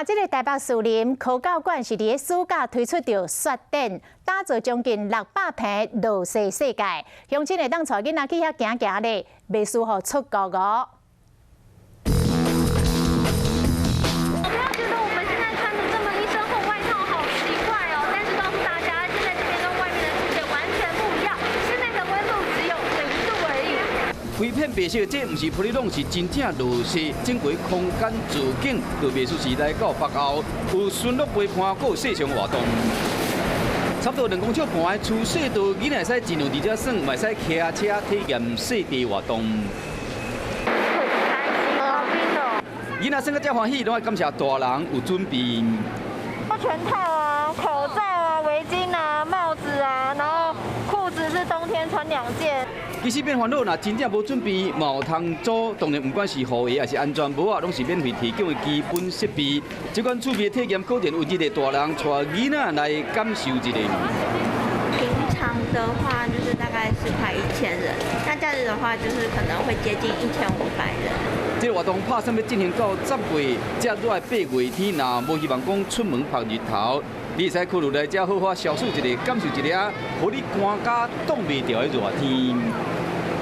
哇！這个台北士林科教館是佇暑假推出著雪展，打造將近600坪落雪世界，鄉親會當帶囡仔去遐行行咧，袂輸予出國哦。不要覺得我們現在穿的這麼一身厚外套好奇怪哦，但是告訴大家，現在這邊跟外面的世界完全不一樣，室內的溫度只有0度而已。規片白色，這毋是玻璃籠，是真正落雪。整個空間造景，就袂輸是來到北歐，有巡邏陪伴，閣有雪上活動。差不多2公尺半的粗雪道，囡仔會使盡量佇遮耍，嘛會使騎車體驗雪地活動。很開心，好冰哦！囡仔耍甲遮歡喜，攏愛感謝大人有準備。全套啊，口罩啊，圍巾啊，帽子啊，然後褲子是冬天穿兩件。其實免煩惱，若真正無準備，嘛有通租。當然，毋管是雨鞋抑是安全帽啊，攏是免費提供的基本設備。這款趣味的體驗，果然有一個大人帶囡仔來感受一下。平常的話就是大概是快1000人，那假日的話就是可能會接近1500人。這個活動拍算欲進行到10月，這熱的8月天，若無希望講出門曬日頭，你會使考慮來遮好好消暑一下，感受一下，予你寒甲擋袂牢的熱天。